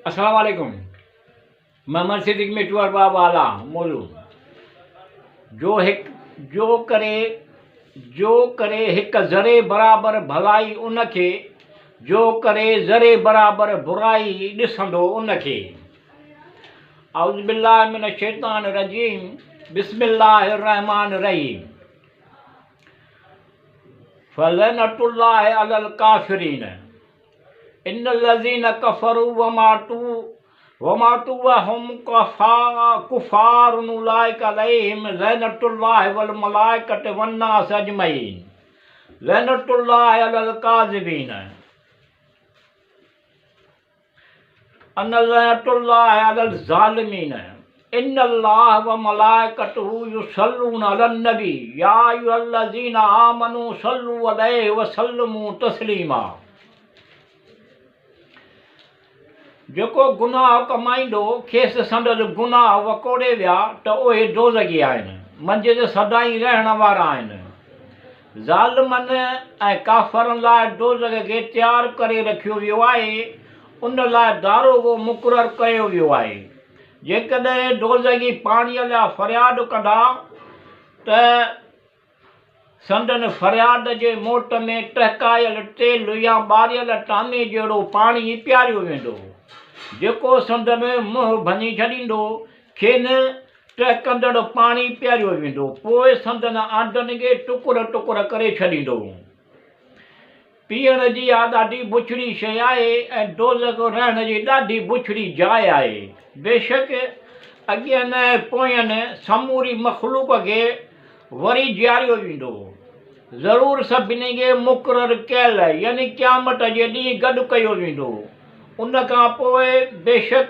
السلام عليڪم محمد صديق مٺو ارباب والا موضوع جو هڪ جو ڪري جو ڪري هڪ ذري برابر ڀلائي ان کي جو ڪري ذري برابر برائي ڏسندو ان کي اعوذ بالله من الشيطان الرجيم بسم الله الرحمن الرحيم فلعنت الله على الڪافرين ان الذين ڪفروا وماتوا وماتوا وهم ڪفار اولئک عليهم لعنت الله والملائڪة والناس اجمعين لعنت الله علي الڪاذبين ان لعنت الله علي الظالمين ان الله وملائڪته يصلون علي النبي يا ايها الذين آمنوا صلوا عليه وسلموا تسليما جيڪو گناهه ڪمائيندو کيس سندس گناهه وڪوڙي ويا ته اهي دوزخي آهن، منجهس سدائين رهڻ وارا آهن. ظالمن ۽ ڪافرن لاء دوزخ کي تيار ڪري رکيو ويو آهي، ان لاء داروغو مقرر ڪيو ويو آهي. جيڪڏهن دوزخي پاڻيء لاء فرياد ڪندا ته سندن فرياد جي موٽ ۾ ٽهڪايل تيل يا ٻاريل ٽامي جهڙو پاڻي پياريو ويندو، جيڪو سندن منهن ڀڃي ڇڏيندو. کين ٽهڪندڙ پاڻي پياريو ويندو، پوء سندن آنڊن کي ٽڪر ٽڪر ڪري ڇڏيندو. پيئڻ جي اها ڏاڍي بڇڙي شيء آهي ۽ دوزخ رهڻ جي ڏاڍي بڇڙي جاء آهي. بيشڪ اڳين ۽ پوين سموري مخلوق کي وري جياريو ويندو. ضرور سڀني کي مقرر ڪيل يعني قيامت جي ڏينهن گڏ ڪيو ويندو. ان کان پوء بيشڪ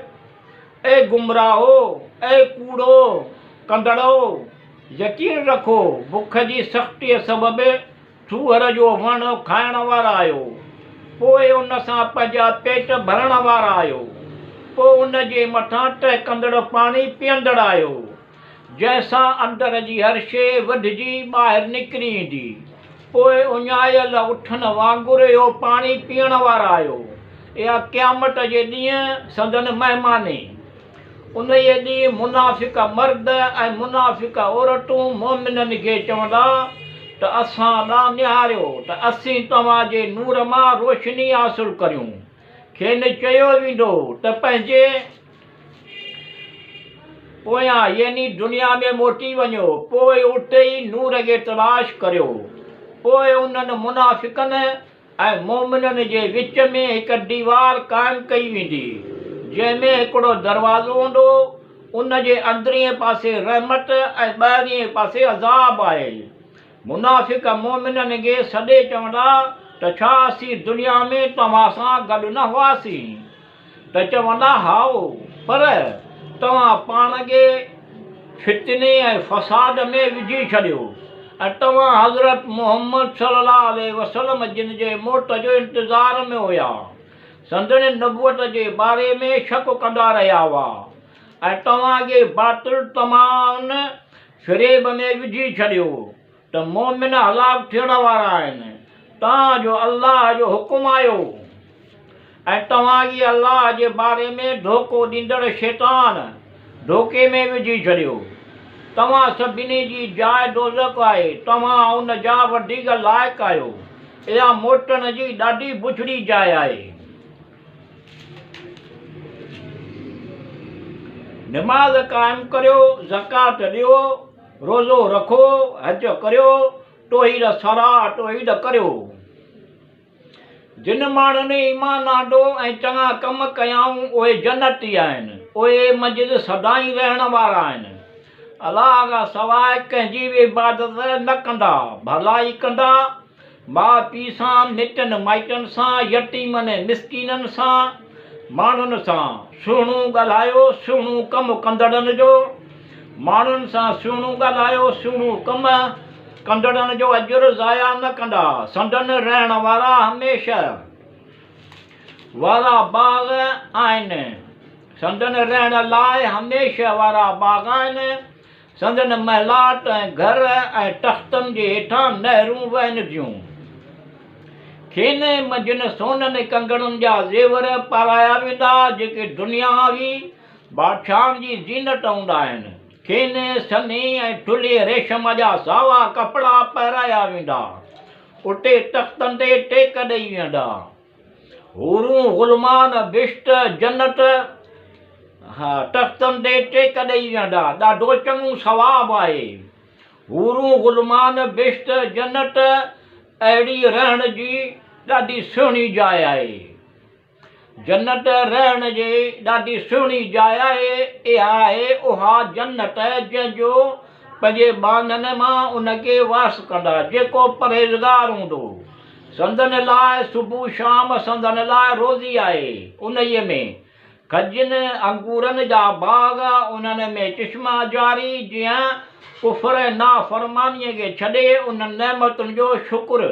اي گمراهو! اي ڪوڙو ڪندڙؤ! يقين رکو، بک جي سختيء سبب ٿوهر جو وڻ کائڻ وارا آهيو، پوء ان سان پنهنجا پيٽ ڀرڻ وارا آهيو، پوء ان جي مٿان ٽهڪندڙ پاڻي پيئندڙ آهيو، جنهن سان اندر جي هر شيء وڍجي ٻاهر نڪري ايندي. پوء اڃايل اٺن وانگر اهو پاڻي پيئڻ وارا آهيو. اها قيامت جي ڏينهن سندن مهماني. انهيء ڏينهن منافق مرد ۽ منافق عورتون مؤمنن کي چوندا ته اسان ڏانهن نهاريو ته اسين توهان جي نور مان روشني حاصل ڪريون. کين چيو ويندو ته پنهنجي پويان يعني دنيا ۾ موٽي وڃو، پوء اتي ئي نور کي تلاش ڪريو. پوء انهن منافقن ۽ مؤمنن جي وچ ۾ هڪ ديوار قائم ڪئي ويندي، جنهن ۾ هڪڙو دروازو هوندو، ان جي اندرئين پاسي رحمت ۽ ٻاهرئين پاسي عذاب آهي. منافق مؤمنن کي سڏي چوندا ته ڇا اسين دنيا ۾ توهان سان گڏ نه هئاسين؟ ته چوندا، هائو، پر توهان پاڻ کي فتني ۽ فساد ۾ وجهي ڇڏيو ۽ توهان حضرت محمد صلي الله عليه وسلم جن جي موت جو انتظار ۾ هيا، سندن نبوت جي باري ۾ شڪ ڪندا رهيا هئا ۽ توهان کي باطل طمعن فريب ۾ وجهي ڇڏيو ته مؤمن هلاڪ ٿيڻ وارا آهن، تان جو الله جو حڪم آيو ۽ توهان کي الله جي باري ۾ ڌوڪو ڏيندڙ شيطان ڌوڪي ۾ وجهي ڇڏيو. توهان سڀني جي جاء دوزخ آهي، توهان ان جا وڌيڪ لائق آهيو. اها موٽڻ جي ڏاڍي بڇڙي جاء آهي. نماز قائم ڪريو، زڪوات ڏيو، روزو رکو، حج ڪريو، توحيد سراء توحيد ڪريو. جن ماڻهن ايمان آندو ۽ چڱا ڪم ڪيائون اهي جنتي آهن، اهي منجهس سدائين رهڻ وارا آهن. الله کان سواء ڪنهن جي به عبادت نه ڪندا، ڀلائي ڪندا، ماء پيء سان، مٽن مائٽن سان، يتيمن ۽ مسڪينن سان، ماڻهن سان سهڻو ڳالهايو، سهڻو ڪم ڪندڙن جو، ماڻهن سان سهڻو ڳالهايو، سهڻو ڪم ڪندڙن جو اجر ضايع نه ڪندا، سندن رهڻ وارا هميشه وارا باغ آهن، سندن رهڻ لاء هميشه وارا باغ آهن. سندن محلات ۽ گهر ۽ تختن جي هيٺان نهرون وهن ٿيون. کين منجهن سونن ڪنگڻن جا زيور پارايا ويندا، جيڪي دنياوي بادشاهن جي زينت هوندا آهن. کين سنهي ۽ ٿلهي ريشم جا ساوا ڪپڙا پهرايا ويندا. اتي تختن تي ٽيڪ ڏئي ويهندا. حورون، غلمان، بهشت، جنت، تختن تي ٽيڪ ڏئي ويهندا. ڏاڍو چڱو ثواب آهي. حورون، غلمان، بهشت، جنت، اهڙي رهڻ جي ڏاڍي سهڻي جاء آهي. جنت رهڻ جي ڏاڍي سهڻي جاء آهي. اها آهي اها جنت جنهن جو پنهنجي ٻانهن مان ان کي وارث ڪندا جيڪو پرهيزگار هوندو. سندن لاء صبح شام سندن لاء روزي آهي. انهيء ۾ کجين انگورن جا باغ، انهن ۾ چشما جاري، جيئن ڪفر ۽ نافرمانيء کي ڇڏي انهن نعمتن جو شڪر.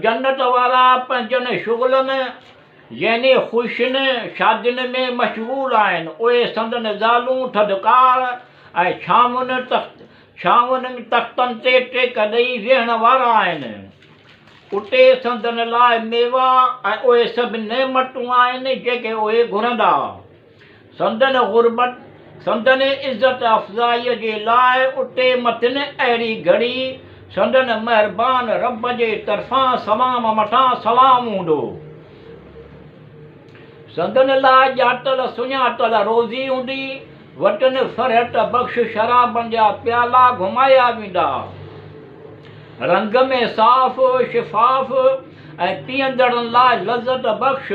جنت وارا پنهنجن شغلن يعني خوشين، شادين ۾ مشغول آهن، اهي سندن زالون ٿڌڪار ۽ ڇانون تختن تي ٽيڪ ڏئي ويهڻ وارا آهن. اتي سندن لاء ميوا ۽ اهي سڀ نعمتون آهن جيڪي اهي گهرندا. سندن غربت، سندن عزت افزائيء جي لاء اتي مٿن اهڙي گهڙي سندن مهربان رب جي طرفان سلام مٿان سلام هوندو. سندن لاء ڄاتل سڃاتل روزي هوندي. وٽن فرحت بخش شرابن جا پيالا گهمايا ويندا. رنگ ۾ صاف، شفاف ۽ پيئندڙن لاء لذت بخش.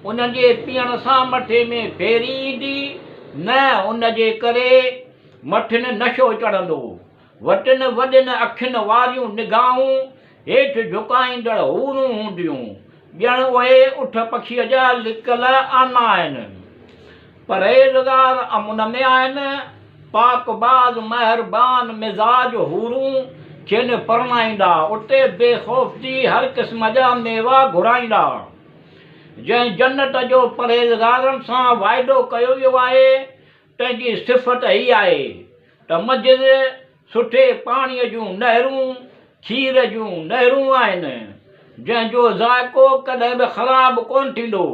انهن جي پيئڻ سان مٿي ۾ ڦيري ايندي، نه ان جي ڪري مٿن نشو چڙهندو. وٽن وڏين اکين واريون نگاهون هيٺ جهڪائيندڙ حورون هونديون، ڄڻ اهي اٺ پکيء جا لڪل آنا آهن. پرهيزگار امن ۾ آهن، پاڪباز مهربان مزاج حورون کين پرڻائيندا، اتي بي خوف ٿي هر قسم جا ميوا گهرائيندا. جنهن جنت جو پرهيزگارن سان واعدو ڪيو ويو آهي، تنهن جي صفت هيء آهي ته منجهس سٺي پاڻيء جون نهرون، کير جون نهرون آهن، جنهن جو ذائقو ڪڏهن به خراب ڪونه ٿيندو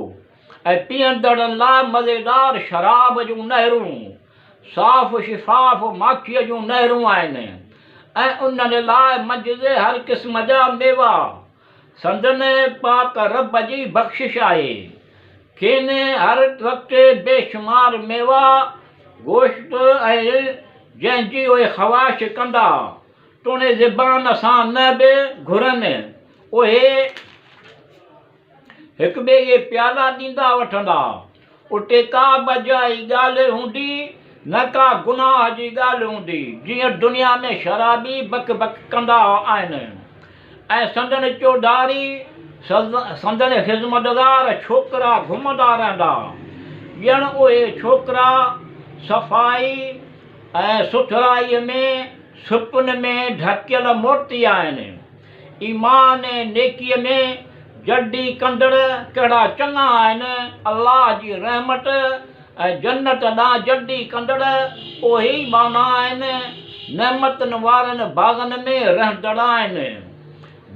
۽ پيئندڙن لاء مزيدار شراب جون نهرون، صاف شفاف ماکيء جون نهرون آهن ۽ انهن لاء منجهس هر قسم جا ميوا. سندن پاڪ رب جي بخشش آهي. کين هر وقت بيشمار ميوا، گوشت ۽ جنهن جي اهي خواهش ڪندا، توڻي زبان سان نه به گهرن، اهي هڪٻئي کي پيالا ڏيندا وٺندا. اتي ڪا به اجائي ڳالهه هوندي، نه ڪا گناهه جي ڳالهه هوندي، جيئن دنيا ۾ شرابي بڪ بڪ ڪندا آهن ۽ سندن چوڌاري سندن خذمتگار ڇوڪرا گهمندا رهندا، ڄڻ اهي ڇوڪرا صفائي ۽ سٿرائيء ۾ سپن ۾ ڍڪيل موتي آهن. ايمان ۽ نيڪيء ۾ جلدي ڪندڙ ڪهڙا چڱا آهن، الله جي رحمت ۽ جنت ڏانهن جلدي ڪندڙ اهي ئي ٻانها آهن، نعمتن وارن باغن ۾ رهندڙ آهن.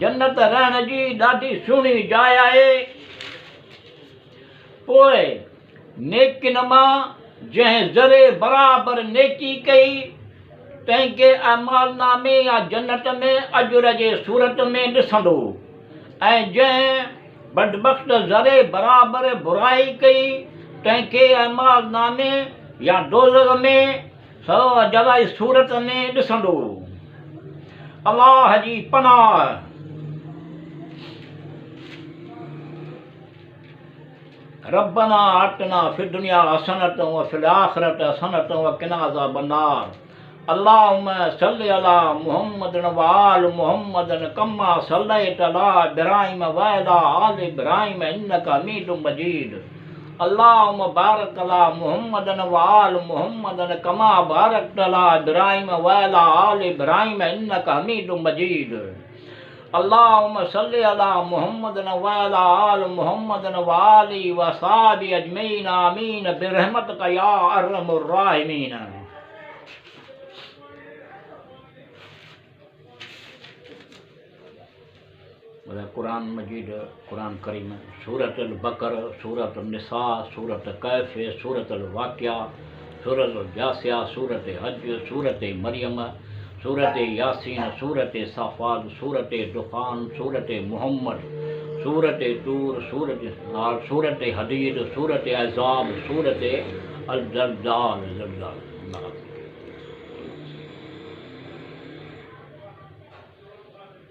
جنت رهڻ جي ڏاڍي سهڻي جاء آهي. پوء نيڪين مان جنهن ذري برابر نيڪي ڪئي، تنهن کي اعمالنامي يا جنت ۾ اجر جي صورت ۾ ڏسندو ۽ جنهن بدبخت ذري برابر برائي ڪئي، تنهن کي اعمالنامي يا دوزخ ۾ سزا جي صورت ۾ ڏسندو. الله جي پناهه. ربنا آتنا في الدنيا حسنة وفي الآخرة حسنة وقنا عذاب النار اللهم صل على محمد وآل محمد كما صليت على ابراهيم وعلى آل ابراهيم انك حميد مجيد اللهم بارك على محمد وآل محمد كما باركت على ابراهيم وعلى آل ابراهيم انك حميد مجيد اللهم صل علي محمد وعلي آل محمد وآله وصحبه اجمعين آمين برحمتك يا ارحم الراحمين. قرآن مجيد، قرآن ڪريم، سورة البقر، سورة النساء، سورة ڪهف، سورة الواقعه، سورة الجاثيه، سورة حج، سورة مريم، سورة ياسين، سورة صافات، سورة دخان، سورة محمد، سورة طور، سورة سورة حديد، سورة احزاب، سورة الزلزال، زلزال.